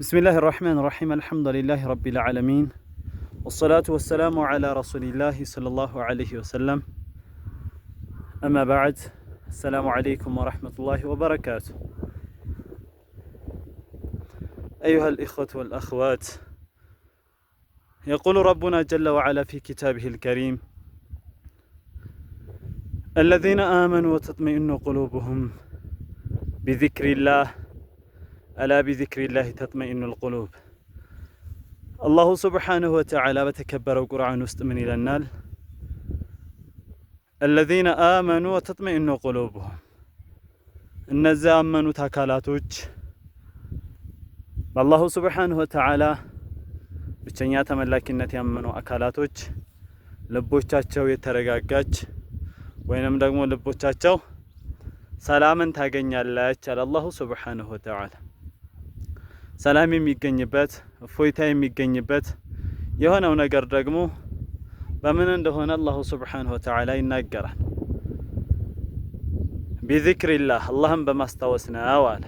بسم الله الرحمن الرحيم، الحمد لله رب العالمين، والصلاة والسلام على رسول الله صلى الله عليه وسلم. أما بعد، السلام عليكم ورحمة الله وبركاته. أيها الإخوة والأخوات، يقول ربنا جل وعلا في كتابه الكريم: الذين آمنوا وتطمئن قلوبهم بذكر الله، ألا بذكر الله تطمئن القلوب። الله سبحانه وتعالى በተከበረው ቁርአን ውስጥ ምን ይለናል? الذين آمنوا وتطمئن قلوبهم፣ እነዚያ ያመኑት አካላቶች፣ በ الله سبحانه وتعالى ብቸኛ ተመላኪነት ያመኑ አካላቶች ልቦቻቸው የተረጋጋች ወይንም ደግሞ ልቦቻቸው ሰላምን ታገኛለች አለ الله سبحانه وتعالى። ሰላም የሚገኝበት፣ እፎይታ የሚገኝበት የሆነው ነገር ደግሞ በምን እንደሆነ الله سبحانه وتعالى ይናገራል። بذكر الله፣ አላህን በማስታወስ ነው አለ።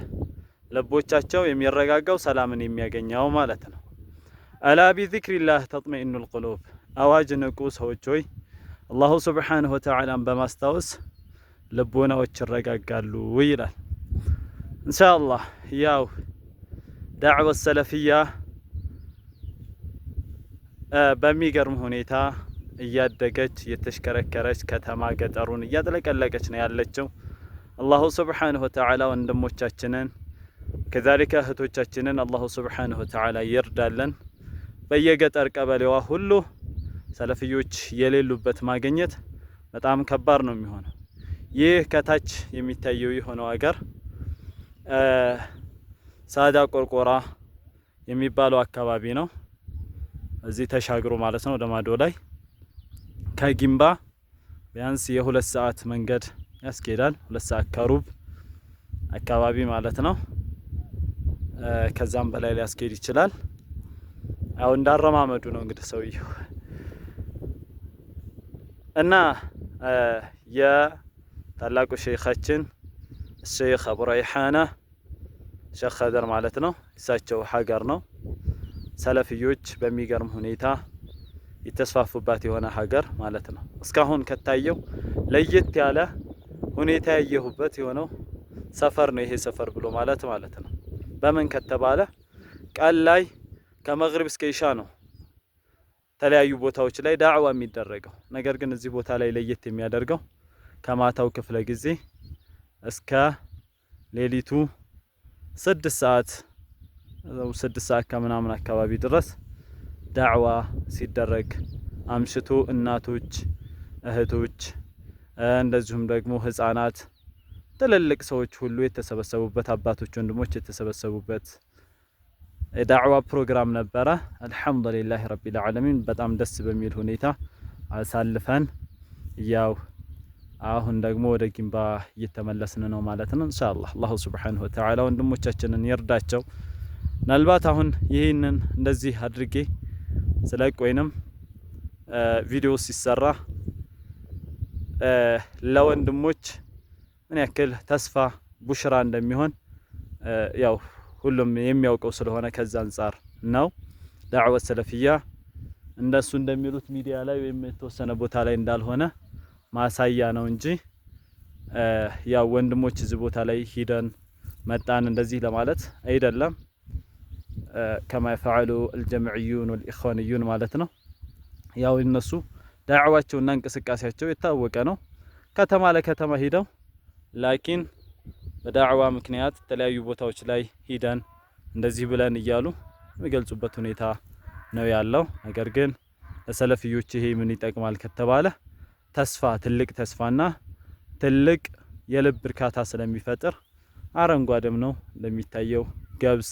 ልቦቻቸው የሚረጋጋው፣ ሰላምን የሚያገኘው ማለት ነው። ألا بذكر الله تطمئن القلوب፣ አዋጅ ንቁ ሰዎች ሆይ፣ الله سبحانه وتعالى ን በማስታወስ ልቦናዎች ይረጋጋሉ ይላል። ኢንሻአላህ ያው ዳዕወ ሰለፊያ በሚገርም ሁኔታ እያደገች፣ እየተሽከረከረች፣ ከተማ ገጠሩን እያጥለቀለቀች ነው ያለችው። الله سبحانه وتعالى ወንድሞቻችንን كذلك እህቶቻችንን الله سبحانه وتعالى ይርዳለን። በየገጠር ቀበሌዋ ሁሉ ሰለፍዮች የሌሉበት ማግኘት በጣም ከባድ ነው የሚሆነው። ይህ ከታች የሚታየው የሆነው ሀገር ሳዳ ቆርቆራ የሚባለው አካባቢ ነው። እዚህ ተሻግሮ ማለት ነው ወደ ማዶ ላይ ከጊምባ ቢያንስ የ2 ሰዓት መንገድ ያስኬዳል። 2 ሰዓት ከሩብ አካባቢ ማለት ነው። ከዛም በላይ ሊያስኬድ ይችላል። ያው እንዳረማመዱ ነው እንግዲህ ሰውየው። እና የታላቁ ሼኻችን ሼኽ አቡ ረይሓና፣ ሼኽ ኸድር ማለት ነው። እሳቸው ሀገር ነው። ሰለፍዮች በሚገርም ሁኔታ የተስፋፉባት የሆነ ሀገር ማለት ነው። እስካሁን ከታየው ለየት ያለ ሁኔታ ያየሁበት የሆነው ሰፈር ነው ይሄ ሰፈር ብሎ ማለት ማለት ነው። በምን ከተባለ ቀን ላይ ከመግሪብ እስከ ኢሻ ነው የተለያዩ ቦታዎች ላይ ዳዕዋ የሚደረገው። ነገር ግን እዚህ ቦታ ላይ ለየት የሚያደርገው ከማታው ክፍለ ጊዜ እስከ ሌሊቱ 6 ሰዓት፣ 6 ሰዓት ከምናምን አካባቢ ድረስ ዳዕዋ ሲደረግ አምሽቶ እናቶች፣ እህቶች፣ እንደዚሁም ደግሞ ህፃናት፣ ትልልቅ ሰዎች ሁሉ የተሰበሰቡበት፣ አባቶች፣ ወንድሞች የተሰበሰቡበት የዳዕዋ ፕሮግራም ነበረ። الحمد لله رب العالمين በጣም ደስ በሚል ሁኔታ አሳልፈን ያው አሁን ደግሞ ወደ ጊምባ እየተመለስን ነው ማለት ነው። ኢንሻአላህ الله سبحانه وتعالى ወንድሞቻችንን ይርዳቸው። ምናልባት አሁን ይህንን እንደዚህ አድርጌ ስለቅ ወይንም ቪዲዮ ሲሰራ ለወንድሞች ምን ያክል ተስፋ ቡሽራ እንደሚሆን ያው ሁሉም የሚያውቀው ስለሆነ ከዛ አንጻር ነው። ዳዕወት ሰለፊያ እንደሱ እንደሚሉት ሚዲያ ላይ ወይም የተወሰነ ቦታ ላይ እንዳልሆነ ማሳያ ነው እንጂ ያው ወንድሞች እዚህ ቦታ ላይ ሂደን መጣን እንደዚህ ለማለት አይደለም። كما يفعل الجمعيون والإخوانيون ማለት ነው። ያው እነሱ ዳዕዋቸውና እንቅስቃሴያቸው የታወቀ ነው። ከተማ ለከተማ ሂደው لكن በዳዕዋ ምክንያት የተለያዩ ቦታዎች ላይ ሂደን እንደዚህ ብለን እያሉ የሚገልጹበት ሁኔታ ነው ያለው። ነገር ግን ለሰለፍዮች ይሄ ምን ይጠቅማል ከተባለ ተስፋ፣ ትልቅ ተስፋና ትልቅ የልብ እርካታ ስለሚፈጥር፣ አረንጓዴም ነው እንደሚታየው፣ ገብስ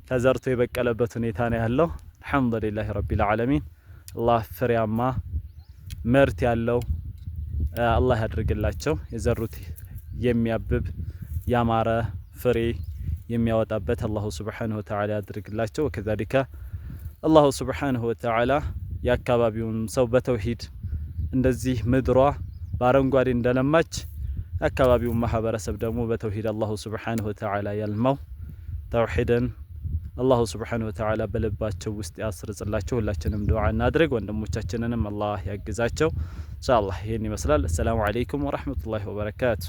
ተዘርቶ የበቀለበት ሁኔታ ነው ያለው። الحمد لله رب العالمين። አላህ ፍሬያማ ምርት ያለው አላህ ያድርግላቸው። የዘሩት የሚያብብ፣ ያማረ ፍሬ የሚያወጣበት الله سبحانه وتعالى ያድርግላቸው። وكذلك الله سبحانه وتعالى የአካባቢውን ሰው በተውሂድ እንደዚህ ምድሯ በአረንጓዴ እንደለማች የአካባቢውን ማህበረሰብ ደግሞ በተውሂድ الله سبحانه وتعالى ያልማው፣ ተውሂድን አላሁ ስብሓነሁ ወተዓላ በልባቸው ውስጥ ያስርጽላቸው። ሁላችንም ዱዓ እናድርግ። ወንድሞቻችንንም አላህ ያግዛቸው ኢንሻአላህ። ይህን ይመስላል። አሰላሙ አለይኩም ወረሕመቱላሂ ወበረካቱ።